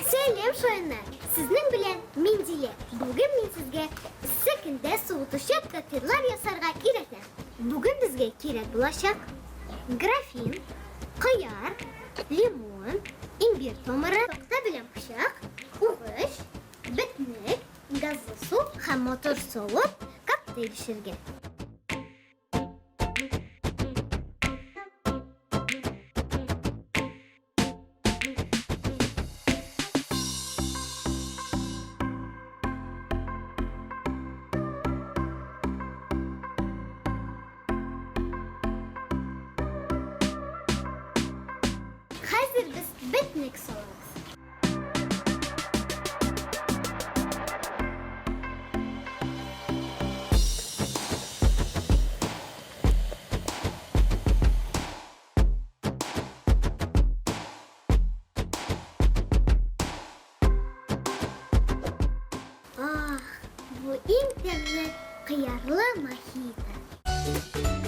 Сәлам, шаяннар! Сезнең белән мин Дилә. Бүген мин сезгә эссе көндә суытучы коктейльләр ясарга өйрәтәм. Бүген безгә кирәк булачак графин, кыяр, лимон, имбирь тамыры, такта белән пычак, угыч, бөтнек, газлы су һәм матур савыт коктейль эчәргә. Хәзер без бетнек салабыз. Ах, бу иң тәмле кыярлы мохито.